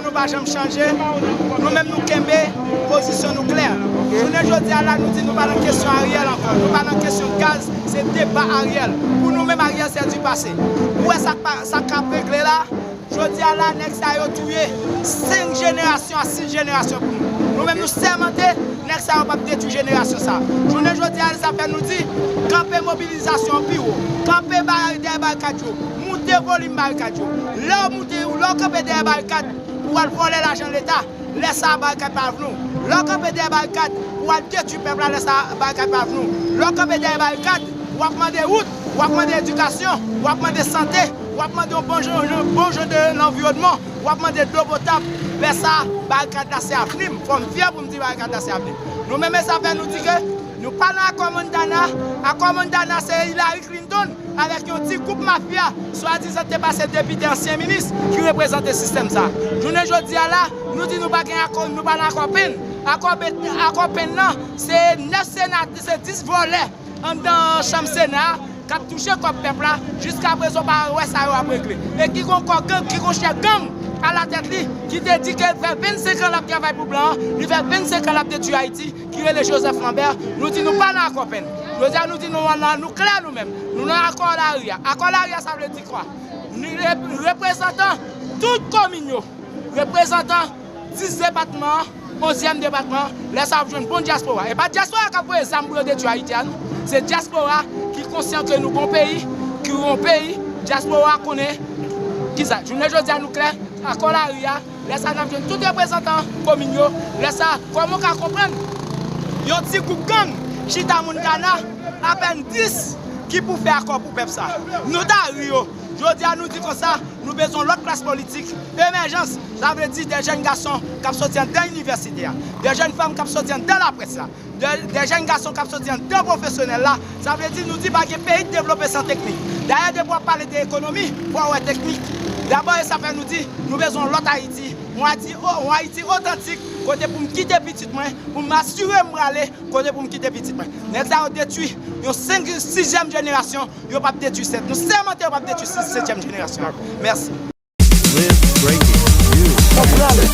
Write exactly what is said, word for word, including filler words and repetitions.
Nou pa janm chanje, nou menm nou kenbe pozisyon nou klè. Jounen jodi a la, nou di nou pa nan kesyon Ariel ankò, nou pa nan kesyon gaz, se deba Ariel. Pou nou menm, Ariel se du passé. Ou wè sa k pa, sa k ap regle la? Jodi a la, nèg sa yo touye senk jenerasyon a sis jenerasyon pou nou. Nou menm nou sèmante, nèg sa yo p ap detwi jenerasyon sa. Jounen jodi a, sa fè nou di, kanpe mobilizasyon an pi wo, kanpe ba-, dèyè barikad yo, moute volim barikad yo. Lè w moute, lè w kanpe dèyè barikad, ou al vòlè lajan Leta, lè sa a barikad pa vle w. Lè w kanpe dèyè barikad, ou al detwi pèp la, lè sa a barikad pa vle w. Lè w kanpe dèyè barikad, w ap mande wout, w ap mande edikasyon, w ap mande sante, w ap mande yon bon jan, bon jan de lanviwònman, w ap mande dlo potab. Lè sa a, barikad la se avni m. Fò m fyè pou m di barikad la se avni m. Nou menm, e sa fè nou di ke nou pa nan akò Montana. Akò Montana se Hillary Clinton avèk yon ti gwoup mafya, swadizan te pase depite, ansyen minis, ki reprezante sistèm sa. Jounen jodi a la, nou di nou pa gen akò, nou pa nan akò Penn. Akò, akò Penn nan, se nèf senatè, se dis vòlè anndan chanm Sena a k ap touche kòb pèp la, jiskaprezan w pa wè sa yo ap regle. E ki gon kò gang, ki gon chèf gang alatèt li, ki te di ke l fè vennsenk an l ap travay pou blan an, li fè vennsenk an l ap detwi Ayiti, ki rele Joseph Lambert, nou di nou pa nan akò Penn. Jodi a nou di nou, nou, nou klè nou menm. Nou nan akò lari a. Akò lari a, sa vle di kwa? Nou re-, reprezantan tout komin yo, reprezantan dis depatman an, onzyèm depatman an, lè sa w ap jwenn bon dyaspora. E pa dyaspora k ap voye zam pou yo detwi Ayiti a, non. Se dyaspora ki konsyan ke nou gon peyi, ki gon peyi, dyaspora konnen kisa. Jounen jodi a, nou klè, akò lari a, lè sa n ap jwenn tout reprezantan komin yo, lè sa, kòman w ka konprann yon ti gwoup gang chita Montana, apèn dis ki pou fè akò pou pèp sa? Nou ta ri yo. Jodi a, nou di konsa, nou bezwen lòt klas politik, emèjans, sa vle di de jèn gason k ap soti anndan inivèsite a, de jèn fanm k ap soti anndan laprès la, de, de jèn gason k ap soti anndan pwofesyonèl la. Sa vle di nou di pa gen peyi k devlope san teknik. Dayè, depi w ap pale de ekonomi, fò w wè teknik. Dabò, e sa fè nou di nou bezwen yon lòt Ayiti, yon Ayiti, yon Ayiti otantik, kote pou m kite pitit mwen, pou m asire m prale, kote pou m kite pitit mwen. Nèg sa yo detwi yon senk, sizyèm jenerasyon, yo p ap detwi sèt. Nou sèmante yo p ap detwi sis, setyèm jenerasyon. Mèsi. Live breaking news.